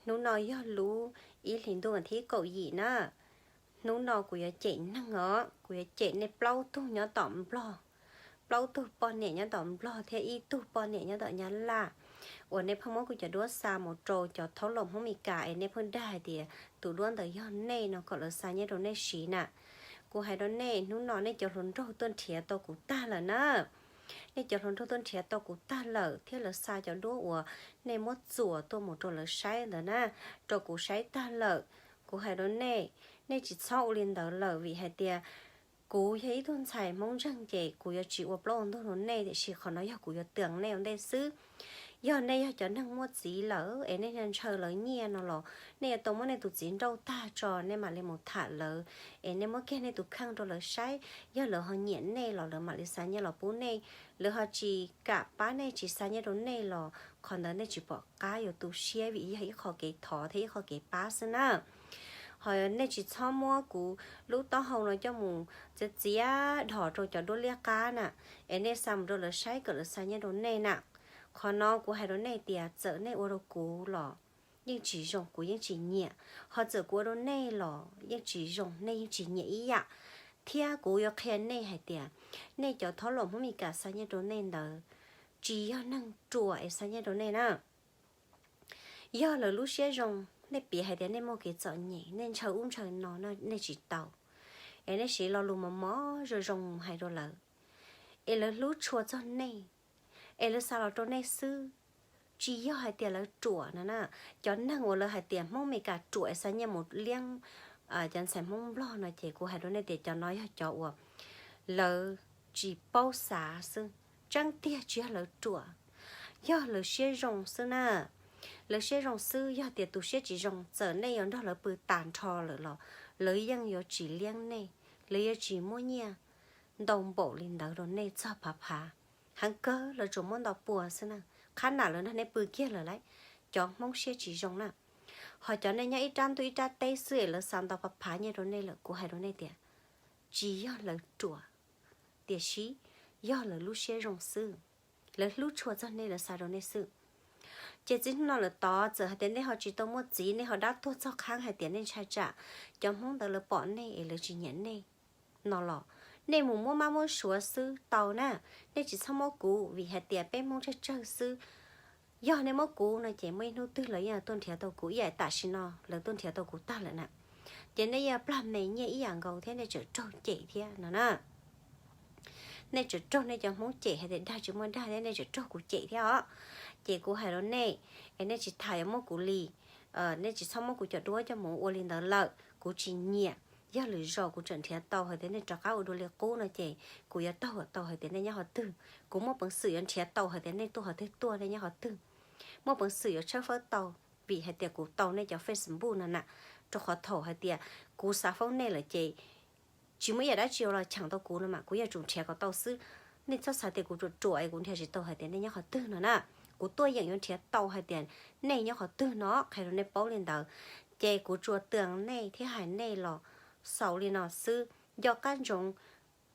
Hnub no yog lub ib hlis ntuj vas thib kaum yim na. Hnub no kuv yuav cem neeg os, kuv yuav cem nej plaub tug nyob tom Nplog, plaub tug poj niam nyob tom Nplog thiab ib tug poj niam nyob tom Nyab Laj, uas nej pheej muab kuv cov duab xa mus rau cov thaub laum Hmoob Mes Kas es nej pheej dag hais tias tus duab ntawd yog nej no kom lawv xa nyiaj rau nej siv na. Kuv hais rau nej, hnub no nej cov hluas nraug tuaj nrhiav tau kuv tag lawm na. Nej cov hluas nraug tuaj nrhiav tau kuv tag lawm thiab lawv xa cov duab uas nej muab txuas tuaj mus rau lawv saib ntawd na, rau kuv saib tag lawm. Kuv hais rau nej, nej tsis txhob ua li ntawd lawm vim hais tias kuv yog ib tug ntxhais Hmoob ntseeg ces kuv yuav tsis ua plaub ua ntug rau nej, tiam sis qhov no yog kuv yuav tias nej ua ntej xwb. Yog nej yog cov neeg muaj txiv lawm es nej ntshaw lawv nyiaj no los nej yuav tau muab nej tus txiv nrauj tag tso nej mam li mus tham lawv, es nej muab kiag nej tus kheej rau lawv saib. Yog lawv ho nyiam nej los lawv mam li xa nyiaj los pub nej. Lawv ho tsis kam pab nej, tsis xa nyiaj rau nej los qhov ntawd nej tsis pom qab yuav tu siab vim yog ib qho kev thov thiab ib qho kev pab xwb na. Ho nej tsis txhob muab kuv lub taub hau no coj mus txiav txiav dhos rau cov duab liab qab na, es nej xa mus rau lawv saib kom lawv xa nyiaj rau nej na. Qhov no kuv hais rau nej tias txawm nej ua rau kuv los yeej tsis zoo, kuv yeej tsis nyiam. Ho txawm kuv ua rau nej los yeej tsis zoo, nej yeej tsis nyiam ib yam. Thiab kuv yuav qhia nej hais tias nej cov thaub laum Hmoob Mes Kas xa nyiaj rau nej ntawd tsis yog neeg ruam es xa nyiaj rau nej na. Yog lawv lub siab zoo, nej piav hais tias nej muaj kev txom nyem, nej ntshaw ub ntshaw no, nej tsis tau, es nej siv lo lus mos mos zoo zoo hais rau lawv, es lawv hlub tshua txog nej, es lawv xa los rau nej xwb, tsis yog hais tias lawv ruam no na. Cov neeg uas lawv hais tias Hmoob Mes Kas ruam es xa nyiaj mus liab cov ntxhais Hmoob Nplog no ces kuv hais rau nej tias cov no yog cov uas lawv tsis paub xav xwb, tseeb tiag tsis yog lawv ruam, yog lawv siab zoo xwb na. Lawv siab zoo xwb, yog tias tus siab tsis zoo txawm nej yuav nrog lawv pw tas nrho lawm los lawv yeej yuav tsis liab nej, lawv yuav tsis muab nyiaj ntau npaum li ntawd rau nej txog phav phav. Heev kawg lawv tsuas muab ntau pua xwb na, qhab nam lawv nrog nej pw kiag lawm lauj. Cov Hmoob siab tsis zoo na. Ho cov nej nyob ib rab ntuj ib rab teb xwb es lawv xa ntau phav phav nyiaj rau nej lawm, kuv hais rau nej tias tsis yog lawv ruam, tiam sis yog lawv lub siab zoo xwb, lawv hlub tshua txog nej lawv xa rau nej xwb. Ces txij hnub no lawm tod txawm hais tias nej ho tsis tau muaj txiv, nej ho dab tuag txog qhab hais tias nej ntshai tsam cov Hmoob ntawd lawv pom nej es lawv tsis nyiam nej no los nej mus muab mab muab suav xwb tau na. Nej tsis txhob muab kuv vim hais tias peb Hmoob tsawg tsawg xwb. Yog nej muab kuv no ces muaj ib hnub twg lawv yeej tuaj nrhiav tau kuv ib yam tam sim no lawv tuaj nrhiav tau kuv tag lawm na. Ces nej yeej plag me nyiaj ib yam nkaus thiab nej tseem raug cem thiab no na. Nej tseem raug nej cov Hmoob cem hais tias dag tsis muaj dag thiab nej tseem raug kuv cem thiab os. Ces kuv hais rau nej, es nej tsis tham yuav muab kuv li, nej tsis txhob muab kuv cov duab coj mus ua li ntawd lawm, kuv tsis nyiam. Yog lwm zaus kuv tseem nrhiav tau hais tias nej rov qab ua dua li qub no ces kuv yuav taug kom tau hais tias nej nyob qhov twg. Kuv muaj peev xwm yuav nrhiav tau hais tias nej tuaj qhov twg tuaj, nej nyob qhov twg. Muaj peev xwm yuav tshawb fawb tau, vim hais tias kuv tau nej cov Facebook no na, rau qhov thaum hais tias kuv xav foob nej lawm ces tsis muaj ib yam dab tsi los cheem tau kuv no mas kuv yeej tsum nrhiav kom tau xwb. Nej txhob xav tias kuv ruam ruam es kuv nrhiav tsis tau hais tias nej nyob qhov twg no na. Kuv tuaj yeem yuav nrhiav tau hais tias nej nyob qhov twg no qhia rau nej paub li ntawd. Ces kuv tsuas tias nej thiab hais nej los xaus li no xwb. Nco qab ntsoov,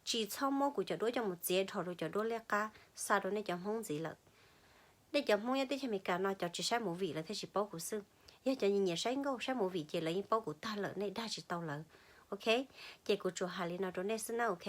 tsis txhob muab kuv cov duab coj mus txiav dhos rau cov duab liab qab xa rau nej cov Hmoob ntxiv lawm. Nej cov Hmoob nyob teb chaws Amelikas no cov tsis saib movie lawv thiaj tsis paub kuv xwb. Yog cov nyiam saib nkauj saib movie ces lawv yeej paub kuv tag lawm, nej dag tsis tau lawv. Ok, ces kuv tsuas hais li no rau nej xwb na, ok.